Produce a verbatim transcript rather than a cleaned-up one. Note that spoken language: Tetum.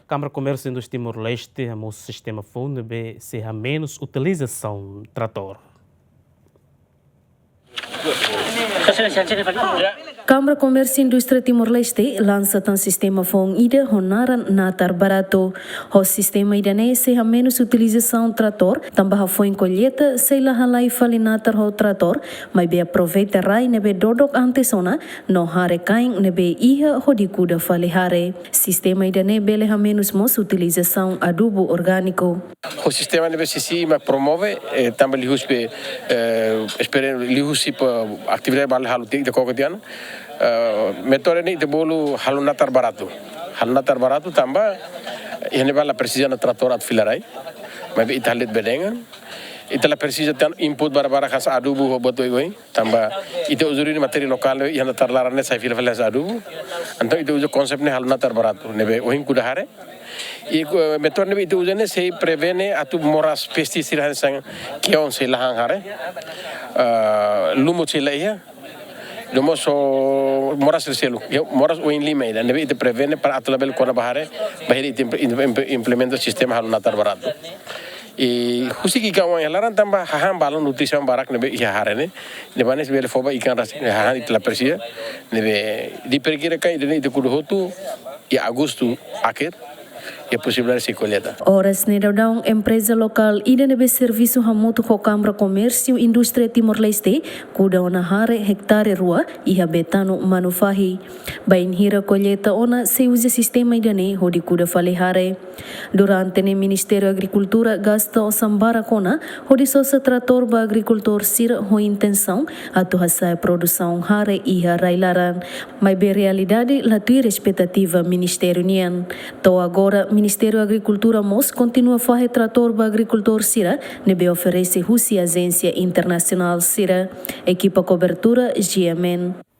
Kámara Komérsiu Indústria Timor-Leste hamosu sistema foun ne'ebé sei hamenus utilizasaun tratór. Kámara Komérsiu Indústria Timor-Leste lansa tan sistema foun ida ho naran Natar Baratu. Ho sistema ida-ne'e sei hamenus utilizasaun tratór, tanba hafoin kolleita sei la halai fali natar ho tratór, maibé aproveita rai ne'ebé dodok antes ona, no hare kain ne'ebé iha hodi kuda fali hare. Sistema ida-ne'e bele hamenus mós utilizasaun adubu orgániku. Ho sistema ne'ebé sisi mak promove, eh, tanba liuhusi be, eh, espere liuhusi be atividade balu halo tiha ita koko tiha ona. Eh, métodu ne'e ita bolu halo natar baratu. Halo natar baratu tanba, eh, iha ne'ebá la presiza ona tratór atu fila rai. Maibé ita halo de'it bee de'it an. Ita la presiza tan input barak-barak hanesan adubu ho buat oioin. Tanba ita uza duni matéria lokál ne'ebé iha natar laran ne'e sai fila fali hanesan adubu. Entaun ita uza konseitu ne'e halo natar baratu. Ne'ebé ohin kuda hare. I, eh, métodu ne'ebé ita uza ne'e sei prevene atu moras peste sira hanesan kiaun sei la han hare. Ah, lumut sei la iha. No mós moras sira seluk. Iha moras oioin lima ida. Ne'ebé ita prevene para atu labele kona ba hare. Bainhira ita imp-, imp-, implementa sistema halo natar baratu. I husik ikan-oan iha laran tanba hahán balun nutrisaun barak ne'ebé iha hare ne'e. Ne'ebá ne'e sei bele fó ba ikan rasik ne'e hahán ita la presiza. Ne'ebé diperkirakan ida-ne'e ita kuda hotu iha agostu akhir. Iha posibilidade sei kolleita. Oras ne'e daudaun empreza lokál ida ne'ebé servisu hamutuk ho Kámara Komérsiu Indústria Timor-Leste kuda ona hare hektare rua iha Betano Manufahi. Bainhira kolleita ona sei uza sistema ida-ne'e hodi kuda fali hare. Durante ne'e Ministériu Agrikultura gasta osan barak ona hodi sosa tratór ba agrikultór sira ho intensaun atu hasa'e produsaun hare iha rai-laran. Maibé realidade la tuir espetativa ministériu nian. To'o agora Ministériu Agrikultura mós kontinua fahe tratór ba agrikultór sira ne'ebé oferese husi ajénsia internasionál sira. Ekipa kobertura, G M N.